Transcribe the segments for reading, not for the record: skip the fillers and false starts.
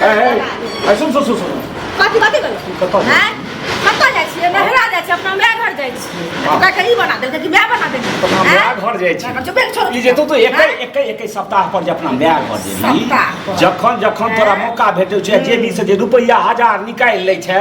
ए ए सुन सुन सुन सुन। कथी कथी भेलो? तू कतऽ जाइ? हैं? कतऽ जाइ छियै? नहिरा जाइ छियै, अपना माय घर जाइ छियै। ओकरा के ई बना देलकै कि माय बना देलकै? अपना हैं? माय घर जाइ छी। माय घर जो बेग छोड़। ई जे तू तो एके हैं? एके एके सप्ताह पर जे अपना माय घर जेबही, सप्ताह पर। जखन जखन तोरा हैं? मौका भेटै छै, जेबी से जे रुपैआ हजार निकालि लै छै,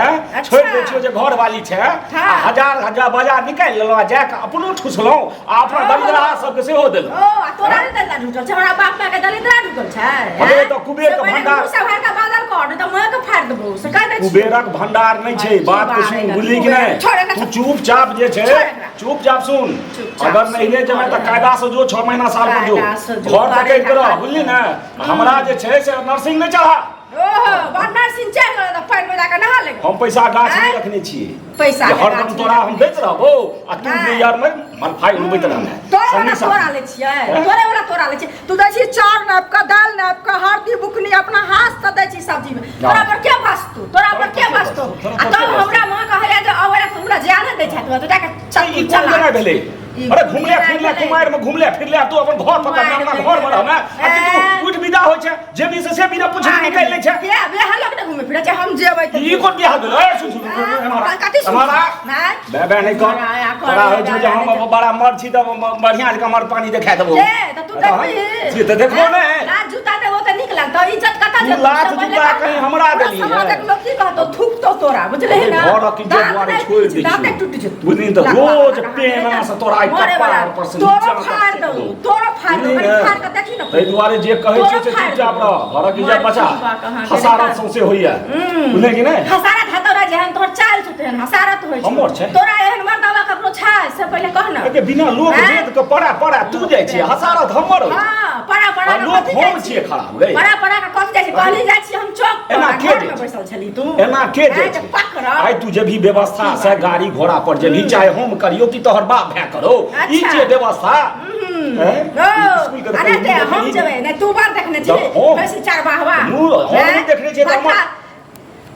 छोड़ि दै छियौ जे घर वाली छै, आ हजार हजार बाजार निकालि लेलहुँ आ जाके अपनो ठुसलहुँ आ अपना दरिद्राहा सबके सेहो देलहुँ। ओ, आ तोरा नहि दलिद्रा ढुकल छै, हमरा बाप माय के दलिद्रा ढुकल छै। अरे हैं? तऽ कुबेर के से पहिले भंडार- मुँह से भरि कऽ बादल कर, नहि तऽ मुँहे के फाड़ि देबौ, से कहि दै छियौ। कुबेरक भंडार नहि छै, की बात के बात सुन, है, बुझली कि नहि? छोड़ एकरा। तू चुपचाप जे छै, छोड़ एकरा। चुपचाप सुन, चुपचाप अगर सुन, नहिरे जेबै तऽ कर। कायदा से जो, 6 महीना साल पर जो, कायदा से जो, घर पकड़ि के रह, करे बुझली ने? हमरा जे छै से नर्सिंग नहि चढ़ा। ओहो, बनर सिंह चढ़ि गेलौ तऽ पानिमे जाकऽ नहा लेबै। हम पैसा गाछ नहि आँय? रखने छियै पैसा जे के हरदम गाछ तोरा नहि हम दैत रहबौ आ तू नहि। बिहार मे मलफाइ उड़बैत रहमे। तोरे वाला संगी साथी। तोरा लै छियै, हैं? तोरे वाला तोरा लै छियै। तू दै छी चाउर नापि कऽ, दालि नापि कऽ, हरदी बुकनी अपना हाथ से दै छी सब्जीमे। तोरा पर के भसतौ? तोरा पर के भसतौ? तोरा आ पर तब के भसतौ? हमरा माँ कहैया जे अबै तऽ हमरा जाय नहि दै छथि, तो जाके ई चल कोन चला। जगह भेलै? ई अरे घुमले घुमले फिरले भेलै। कुमारि में घुमले फिरले तू अपन घर पकड़, अपना घर में रहमे आ कि तू उठ विदा होइ छै, जेबी से से बिना पूछने निकालि लै छै। बियाह बियाह लोक ने घुमे फिरे छै, हम जेबै तऽ ई कोन बियाह भेलै? ए, सुन सुन सुन, एम्हर आ। कथी सुन? एम्हर आ। नहि। बे बे नहि कर। एम्हर आ, कर, तोरा होइ छौ जे हम नहि। बड़ा मर्द छी तऽ बढ़िआँ जकाँ मर्द पानी देखा देबौ। के तऽ तू देखबही? से तऽ देखबो नहि। लात जूता देबो तऽ नीक लगतौ, इज्जत कतऽ तू जेतौ? लात से पहिले जूता कह। कहीं हमरा पूरा देली है। समाजक लोक की कहतौ? थूकतौ तोरा, बुझलिही ने? घरक इज्जत दाँत दुआरे नहि छोड़ि दै दाँते छियौ। टूटि जेतौ। बुझलिही तऽ लड़का रोज लड़का पेना से तोरा आइ मरे कपार वाला। पर से तोरो नीचा तक फाड़ि फेंक देबौ, देबौ। तोरो फाड़ि देबौ, बुझलिही कनि ने? फाड़ि कऽ देखी ने। ताहि दुआरे जे कहै तोरो छियौ से फाड़ि चुपचाप देबौ। रह, घरक इज्जत मारि बचा। चुपा कहाँ के हसारत रे। सौंसे होइया, बुझलिही कि नहि? हसारत हेतौ रे, जेहन तोहर चाल छौ तेहन हसारत होइ छौ। हमर छै। तोरा एहन मर्दावा ककरो छै से पहिले कह ने। एके बिना लोक हैं? वेद के पड़ा पड़ा तू जाइ छी, हसारत हमर होइ छै। हाँ, पड़ा पड़ा आ के लोक कथी हम जाइ छी? छियै खराब गै। पड़ा पड़ा के कथी जाइ छी? कहली जाइ छी हम चौक पर, एना आ के घर जाइ में छै? बैसल छली तू। एना के जाइ हैं, छै? जे पकड़ब। आइ तू जे भी व्यवस्था से गाड़ी घोड़ा पर जेबही, चाहे हम करियो कि तोहर बाप भाय करो, ई अच्छा। जे व्यवस्था हैं? ओ, स्कूल के तऽ अरे कहियो ते हम देखली जेबै नहि, तू बार देखने छी जब हम- बेसी चार बाहवा। मुँह हम नहि देखने छियै तऽ हमर-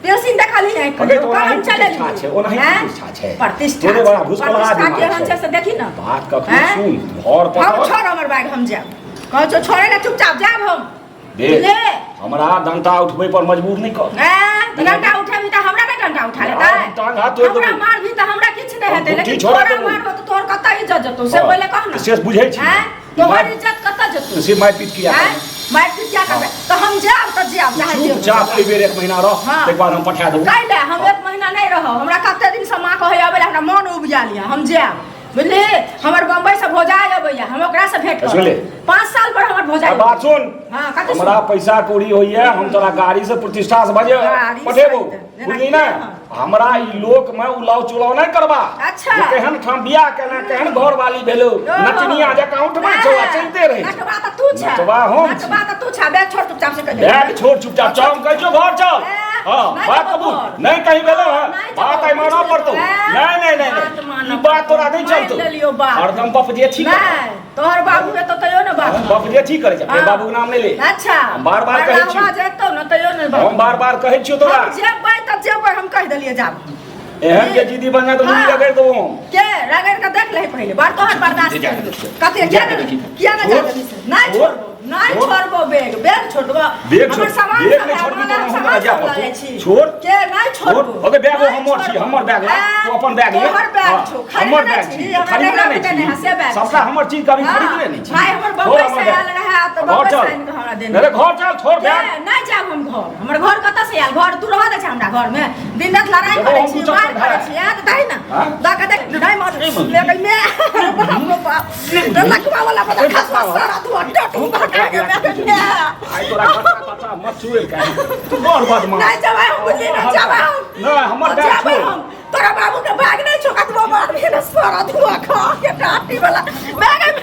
पेशी देखली है अगे तऽ ओनाही कलम चलल प्रतिष्ठा छै, ओनाही हैं? प्रतिष्ठा छै। प्रतिष्ठा तोरे बड़ा भुसकोलहा प्रतिष्ठा दिमाग केहन छै। छै से देखी ना। बात कखनो हैं? सुन, घर हम पकड़। छोड़ हमर बैग, हम जायब। कहै छौ छोड़े ने, चुपचाप जायब हम। देख, ले। हमरा डंटा उठबै पर मजबूर नहि कर। हैं? तऽ डंटा उठेबही तऽ हमरा नहि डंटा उठा लेतै? हम टांग हाथ तोड़ि हमरा देबौ। मारबही तऽ हमरा किछु नहि हम हेतै, घुट्ठी लेकिन छोड़ा तोरा देबौ। मारबौ तऽ तोहर कतऽ इज्जत जेतौ से हाँ, पहिले कह ने। से बुझै छी। हैं? तोहर इज्जत कतऽ जेतौ? से मारि पीट किया हैं? करबै? मारि पीट किया करबै? तऽ हम जायब तऽ जायब, चाहे जे होय। चुपचाप एहि बेर एक महीना रह, हाँ। ताहिके बाद हम पठा देबौ। कैले हम एक महीना नहि रहब। हमरा कते दिन से माँ कहै आबै लए, हमरा मन उबियाल यऽ, हम जायब, बुझली? हमर बम्बई से भौजाइ अबैया, हम ओकरा से भेंट करब। सुनले? 5 साल पर हमर भौजाइ आ बात सुन। हाँ, कथी हमरा सुन? पैसा कौड़ी होइया, हम तोरा गाड़ी से प्रतिष्ठा से बजे गाड़ी से पठेबौ, जेना बुझली ने? की? हमरा ई लोक में उलाव चुलाव नहि करबा। अच्छा। जे केहन ठाम बियाह केना, केहन घर वाली भेलो, नचनिया जकाँ उठबै छौ आ चलिते रहै छौ। नचबा तऽ तू छे। नचबा हम छी। नचबा तऽ तू छे। बैग छोड़, चुपचाप से कहि दे। बैग छोड़ चुपचाप, चल हम कहै छियौ घर चल। ए, हाँ, नहि बात जेबौ कबूल। घर। नहि कहीं भेलो हँ, नहि जेबौ, बात आइ मानऽ पड़तौ। ए, नहि नहि नहि बात नहि, मानऽ ई बात तोरा नहि मानि चलतौ। लेलियौ बात। हरदम बप जे ठीक नहि, तोहर बाबू एतौ तैयो ने बात। बप जे ठीक करै छै, फेर हाँ। बाबूके नाम नहि ले। अच्छा। हम बार बार कहै छियौ। आवाज एतौ ने तैयो ने बात। हम बार बार कहै छियौ तोरा। हम जेबै तऽ जेबै, हम कहि देलियै जाब। एहन जे जीदी बन जाए तऽ मुड़ी हाँ। रगड़ि देबौ हम। के रगड़ के देख ले पहिले बार, तोहर बर्दाश्त जा के देखियौ। कथी? जा किया के ने देखी। किया ने जा छोड़। देबही से? नहि छोड़। छोड़बो, नहि छोड़। छोड़बो, बैग बैग छोड़ देबो। बैग छोड़। हमर सामान बैग सब नहि है, छोड़बी हमरा तऽ हम सामान हमरा जाय सब लऽ पड़तौ। जाइ छी। छोड़। के नहि छोड़बो। छोड़। ओके बैग नहि हमर छी, छोड़बो। हमर बैग ले। ऐं, तू अपन बैग ले। तोहर बैग हाँ, छौ, हमर खरीदने बैग छी, छी, हमरा खरीदने नैहरा नहि मे देने छी। है, से बैग सबटा छी। हमर चीज कभी हाँ, खरीदने नहि छी। भाय हमर छोड़ बम्बई हमर से बैग। आयल रहे तऽ घर बम्बई से चल। आनि कऽ हमरा देने। अरे घर चल, छोड़ के बैग। नहि जायब हम घर। हमर घर कतऽ से आयल? घर तू रहऽ दै छै हमरा घरमे? दिन रात लड़ाई देखो, करै हम छी, दू मार चक्कर करै भाय। छी, आ तऽ दही ना। हाँ? दऽ के देख, नहि मार। ले गई मैं। बाप रे बाप। तो लकवा वाला पता खसवा सारा तू टटू भगा के मैं। आइ तोरा कच्चा कच्चा मत छुए के। तू बड़ बदमाश। नहीं जाबै हम, बुझली ना जाबै हम। नहीं, हमर बैग जाबै छोड़। हम। तोरा बाबू के बैग नहीं छौ, कतबो मारबी ना सारा धुआं खा के टाटी वाला बैग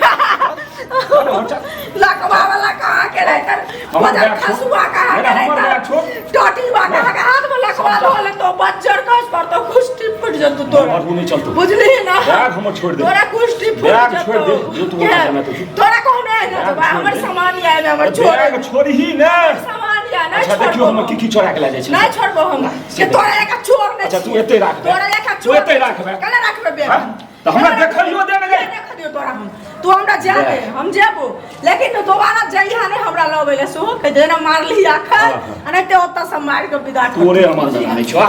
लकवा वाला कहाँ के रहता? हमर बजर बैग छोड़। खसुआ कहाँ के मेरा हमर रहता? बैग छोड़। टाटी बा कहाँ के हाथ में लकवा धो ले तो बज्जर कस पर तो कुश्ती फुट जतौ तोरा। हमर नहीं चलतो। बुझली ना? बैग हमर छोड़ दे। तोरा कुश्ती फुट बैग जतौ। छोड़ दे। जो तू के? वहाँ जाना तो जो। तोरा कहने आइ बैग जतौ, छोड़ हमर दे। सामान या हमर छोड़। बैग छोड़ही ने। सामान या नहीं अच्छा देखियो छोड़बो हमर की की चोरा के ले जाइ छै। नहीं छोड़बो हम। से के तोरा लेखा चोर नहीं अच्छा, तू छियै। एतै राख बैग। तोरा लेखा तू चोर एतै राख बैग। कला राखबे बैग? हाँ? तऽ हमरा देखलियो दे ने गई। दियौ तोरा हम तू हमरा जा दे हम जेबो लेकिन दोबारा जइहा नहि हमरा लबै ले सेहो कहि दे जेना मारली अखन हाँ, हाँ। आ नहि ते ओतऽ से मारि कऽ विदा कर तोरे हमर जमाने छौ।